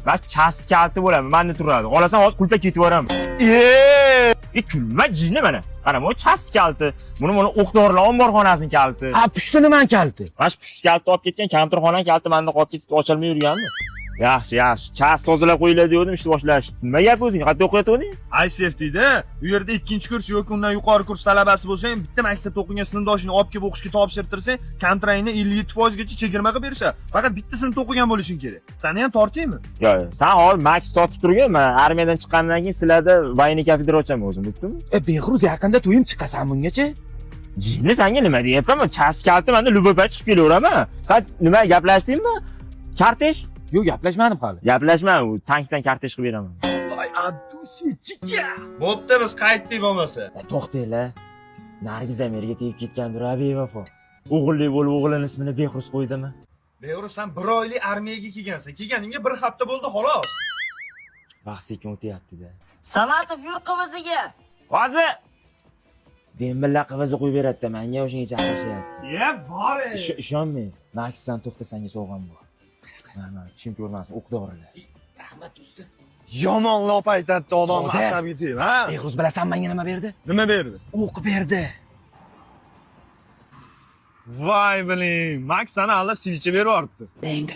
Mana часть kaliti bo'ladi, manda turadi. Olasan, hozir qulplab ketib yuboraman. E, kulma, jinni mana. Mana bu часть kaliti. Buni o'q dorilar omborxonasining kaliti. A, pushti nimani kaliti? Mana shu pushti kaliti olib ketgan, kompyuterxonani kaliti manda qolib ketib, ocholmay yurganmi? Yaxshi, yaxshi. Часть tozalab qo'yiladi degandim, ishni boshlashdi. Nima gap o'zing? Qayerda o'qiyotganding? ICFT'da u yerda ikkinchi kurs yoki undan yuqori kurs talabasi bo'lsang, bitta maktabda o'qigan sinfdoshingni olib kelib o'qishga topshirtirsang, kontraktni 57% gacha chegirma qilib berishadi. Faqat bitta sinfda o'qigan bo'lishing kerak. Sani ham tortaymi? Yo'q, yo'q. San hozir Max sotib turgin, men armiyadan chiqqandan keyin sizlarda военный kafedra ochaman o'zim, bo'ptimi? E, Behruz, yaqinda to'yim, chiqasan bungacha? Jinni, sanga nima deyapman? Часть kaliti manda, любой payt chiqib kelaveraman. San nima, gaplashdingmi? Kortej? Yo'q, gaplashmadim hali. Gaplashma, u tankdan kortej qilib beraman. Voy, adushi chika. Bo'pti, biz qaytdik bo'lmasa. E, to'xtanglar. Nargiz Amirga tegib ketgandir, a bevafo. O'g'illi bo'lib, o'g'lini ismini Behruz qo'ydimi? Behruz, san bir oylik armiyaga kelgansan. Kelganingga bir hafta bo'ldi xolos. Vaqt sekin o'tyapti-da. Samatov, yur qivisiga. Hozir Dembilla qivisi qo'yib beradi-da menga, o'shanga chaqirishyapti. Ye, bor. Ishonmang. Max, san to'xta, senga sovg'am bor. Mana, hech kim ko'rmasin, o'q dorilar. Rahmat, do'stim. Yomon lop aytadi odam To'da. asabiga tegib, ha? Behruz, bilasan menga nima berdi? Nima berdi? O'q berdi. Voy, biling, Max sani aldab свеча berib yuboribdi. Bang.